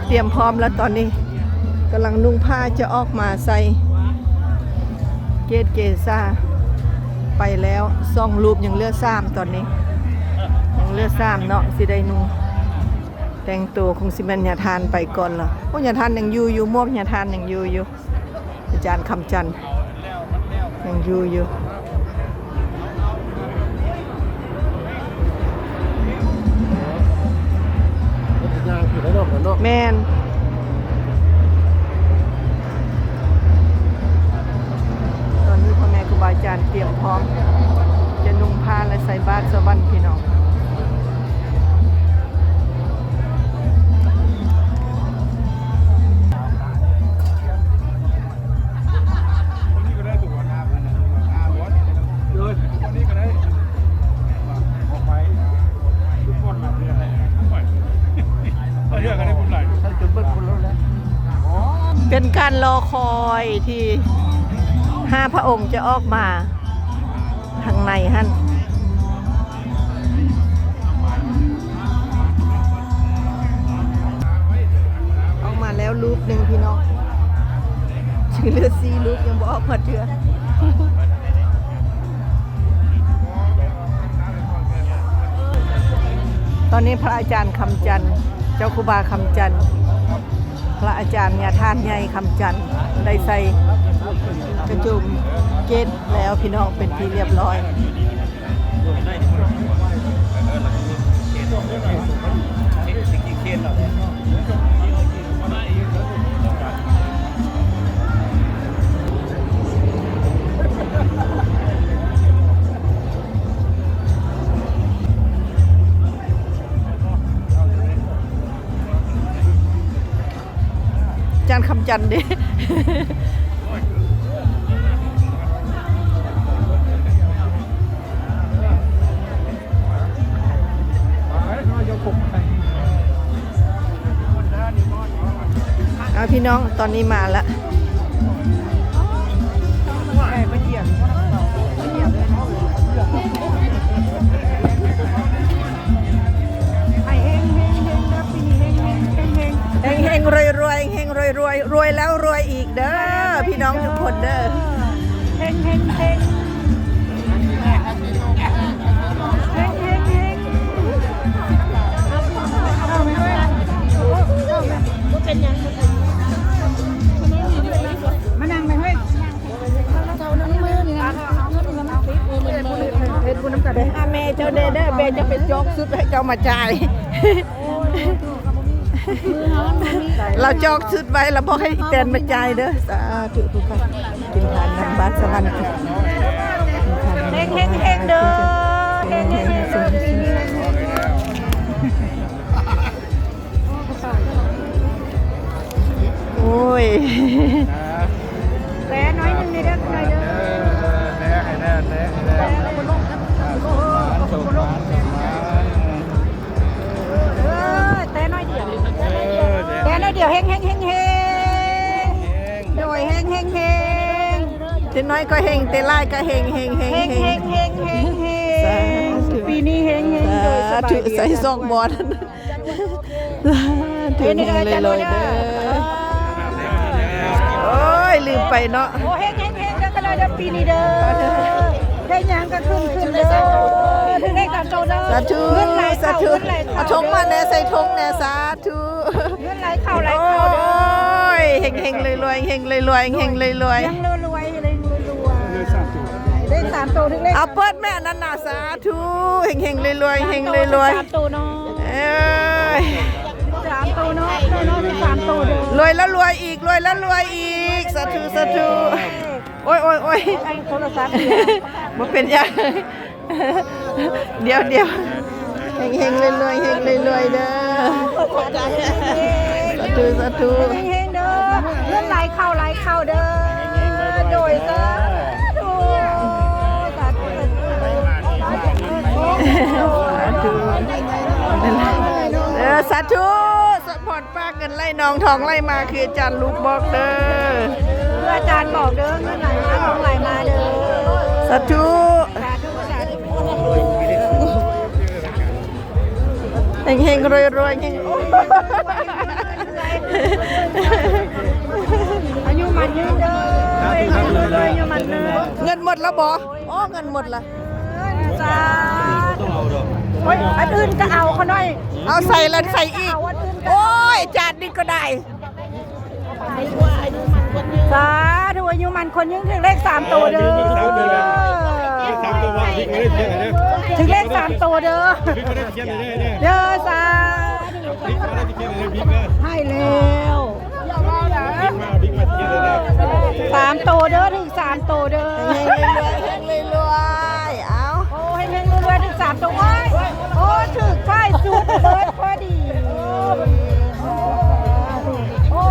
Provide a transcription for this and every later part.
ຕຽມພ້ອມແລ້ວ ຕອນນີ້ກຳລັງນຸ່ງຜ້າຈະອອກມາໃສ່ເກດເກສາ ໄປແລ້ວສອງຮູບ ຍັງເຫຼືອສາມ ຕອນນີ້ຍັງເຫຼືອສາມເນາະ ຊິໄດ້ນຸ່ງແຕ່ງໂຕ. ຄົງຊິແມ່ນຍາທ່ານໄປກ່ອນລະ. ໂອ້ ຍາທ່ານຍັງຢູ່ຢູ່ ໝວກຍາທ່ານຍັງຢູ່ຢູ່. ອາຈານຄຳຈັນຍັງຢູ່ຢູ່. ແມ່ນ ຕອນນີ້ພໍ່ແມ່ຄູບາອາຈານຕຽມພ້ອມ ຈະນຸ່ງຜ້າ ແລະ ໃສ່ບາດສະຫວັນ ພີ່ນ້ອງ. ເປັນການລໍຄອຍທີ່ຫ້າພະອົງຈະອອກມາ ທາງໃນຫັ້ນ ອອກມາແລ້ວຮູບໜຶ່ງພີ່ນ້ອງ ຍັງເຫຼືອສີ່ຮູບ ຍັງບໍ່ອອກຮອດເທື່ອ. ຕອນນີ້ພະອາຈານຄຳຈັນ ເຈົ້າຄູບາຄຳຈັນ ພະອາຈານຍາທ່ານໃຫຍ່ຄຳຈັນ ໄດ້ໃສ່ກະໂຈມເກດແລ້ວພີ່ນ້ອງ ເປັນທີ່ລຽບຮ້ອຍ. ອາຈານຄຳຈັນເດ້. ເອົາ ພີ່ນ້ອງ ຕອນນີ້ມາລະ. ເຮັງໆ ລວຍໆ ເຮັງໆ ລວຍໆ ລວຍແລ້ວລວຍອີກເດີ ພີ່ນ້ອງທຸກຄົນເດີ. ເຮັງໆ ເຮັງໆ ເຮັງໆ ເຮັງໆ ເຮັງໆ. ມານັ່ງແມ່ເຮີ້ຍ ເຮັດບຸນນຳກັນເດີ. ຫາແມ່ເຈົ້າແດ່ເດີ ແມ່ຈະໄປຈອກຊຸດໃຫ້ເຈົ້າມາຈ່າຍ. ລາວຈອກຊຸດໄວ້ ລາວບອກໃຫ້ອີແຕນມາຈ່າຍເດີ. ສາທຸທຸກທ່ານ ກິນທານນຳບາດສະຫວັນ ເຮັງໆ ເຮັງເດີ ເຮັງໆ ເຮັງໆ. ໂອ້ຍ ແຕ່ໜ້ອຍໜຶ່ງເດີ ໜ້ອຍເດີ ແຕ່ໜ້ອຍດຽວ ແຕ່ໜ້ອຍດຽວ ເຮັງໆ ເຮັງໆ ໂດຍ ເຮັງໆ ເຮັງໆ. ແຕ່ໜ້ອຍກໍເຮັງ ແຕ່ຫຼາຍກໍເຮັງ ເຮັງໆ ເຮັງໆ ເຮັງໆ ສາທຸ ປີນີ້ເຮັງໆ ໂດຍ ສາທຸ ສະບາຍດີ ໃສ່ສອງບ່ອນ. ຖືກເຮັງເລີຍໆເດີ. ໂອ້ຍ ລືມໄປເນາະ. ໂອ້ ເຮັງໆ ເຮັງໆ ເດີ ປີນີ້ເດີ. ເຮັດຫຍັງກໍຂຶ້ນໆ ເດີ. ເຮັງຕາມໂຕເດີ. ສາທຸ ສາທຸ. ເອົາຖົງມາແດ່ ໃສ່ຖົງແດ່. ສາທຸ. ເງິນໄຫຼເຂົ້າໄຫຼເຂົ້າເດີ. ໂອ້ຍ ເຮັງໆ ລວຍໆ ເຮັງໆ ລວຍໆ ເຮັງໆ ລວຍໆ ລວຍ. ເລກສາມໂຕ ເລກສາມໂຕ ຖືກເລກ. ເອົາເປີດແມ່ອັນນັ້ນນະ. ສາທຸ ເຮັງໆ ລວຍໆ ເຮັງໆ ລວຍໆ ສາມໂຕເນາະ. ເອີຍ ສາມໂຕເນາະ ເນາະ ສາມໂຕເດີ. ລວຍແລ້ວລວຍອີກ ລວຍແລ້ວລວຍອີກ. ສາທຸ ສາທຸ. ໂອ້ຍ ໂອ້ຍ ໂອ້ຍ ໂທລະສັບ ບໍ່ເປັນຫຍັງ. ດຽວ ດຽວ ເຮັງໆ ລວຍໆ ເຮັງໆ ລວຍໆ ເດີ. ສາທຸ ສາທຸ. ເຮັງໆ ເດີ ເງິນໄຫຼເຂົ້າໄຫຼເຂົ້າເດີ. ໂດຍ ສາທຸ ສາທຸ ສາທຸ. ເອີ ສາທຸ ສະພອນ ຝາກເງິນໄຫຼນອງ ທອງໄຫຼມາ ຄືອາຈານລູກບອກເດີ. ຄືອາຈານບອກເດີ ເງິນໄຫຼມາ ທອງໄຫຼມາເດີ. ສາທຸ ສາທຸ ສາທຸ. ເຮັງໆ ລວຍໆ ເຮັງ. ເງິນໝົດແລ້ວບໍ່? ອໍ ເງິນໝົດລະ. ສາທຸ. ໂອ້ຍ ອັນອື່ນກໍເອົາຂະໜ້ອຍ ເອົາໃສ່ແລ້ວໃສ່ອີກ. ໂອ້ຍ ຈາດນີ້ກໍໄດ້. ສາທຸ ອາຍຸໝັ້ນຂວັນຍືນ ຖືກເລກສາມໂຕເດີ. ເອີ ຖືກສາມໂຕບໍ່? ຖືກເລກສາມໂຕເດີ. ເດີ ສາທຸ. ໃຫ້ແລ້ວ ສາມໂຕເດີ ຖືກສາມໂຕເດີ. ເຮັງໆ ລວຍໆ ເຮັງໆ ລວຍໆ ເອົາ. ໂອ້ ເຮັງໆ ລວຍໆ ຖືກສາມໂຕ. ໂອ້ຍ ໂອ້ ຖືກທ້າຍສຸດເບີດພໍດີ. ໂອ້ ໂອ້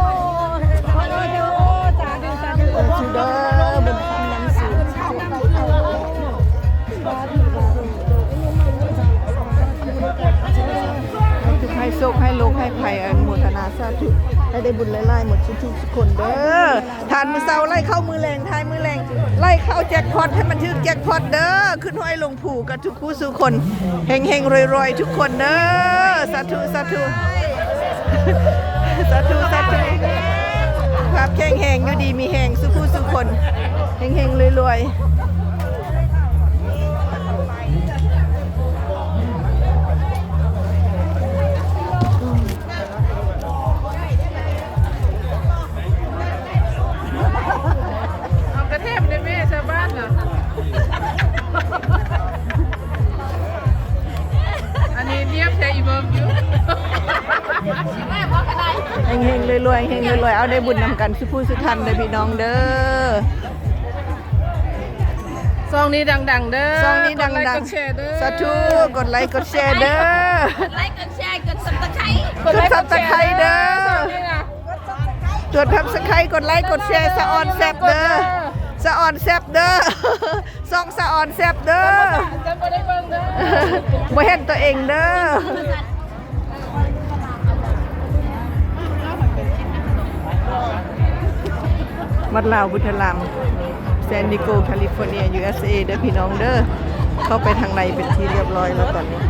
ສາທຸ ສາທຸ ເດີ ບຸນຄຳນຳສູງ. ໃຫ້ໂຊກໃຫ້ໂລກໃຫ້ໄພ ອະນຸໂມທະນາສາທຸ ໃຫ້ໄດ້ບຸນຫຼາຍໆ ໝົດທຸກໆ ຄົນເດີ. ທານມື້ເຊົ້າໄລ່ເຂົ້າມື້ແລງ ທານມື້ແລງໄລ່ເຂົ້າແຈັກພອດ ໃຫ້ມັນຖືກແຈັກພອດເດີ. ຂຶ້ນຫ້ອຍລົງພູກັບທຸກ ຜູ້ສູ່ຄົນ ເຮັງໆ ລວຍໆ ທຸກຄົນເດີ. ສາທຸ ສາທຸ ສາທຸ ສາທຸ. ສຸຂະພາບແຂງແຮງ ຢູ່ດີມີແຮງ ສູ່ຜູ້ສູ່ຄົນ ເຮັງໆ ລວຍໆ. ເອົາກະແທບໄດ້ແມ່ຊາວບ້ານນະ. ອັນນີ້ນຽບໃສ່ອີເບິ່ງຢູ່. ເຮັງໆ ລວຍໆ ເຮັງໆ ລວຍໆ ເອົາໄດ້ບຸນນຳກັນສູ່ຜູ້ສູ່ທ່ານເດີພີ່ນ້ອງເດີ. ຊ່ອງນີ້ດັງໆ ເດີ ຊ່ອງນີ້ດັງໆ ກົດໄລກົດແຊເດີ. ສາທຸ ກົດໄລກົດແຊເດີ. ກົດໄລກົດແຊ ກົດຊັບສະໄຄ ກົດຊັບສະໄຄເດີ. ກົດຊັບສະໄຄ ກົດໄລກົດແຊ ສະອອນແຊບເດີ ສະອອນແຊບເດີ ຊ່ອງສະອອນແຊບເດີ. ບໍ່ເຫັນຕົວເອງເດີ. ວັດລາວບຸດທະລາມ San Diego California USA ເດີພີ່ນ້ອງເດີ. ເຂົ້າໄປທາງໃນເປັນທີ່ລຽບຮ້ອຍແລ້ວຕອນນີ້.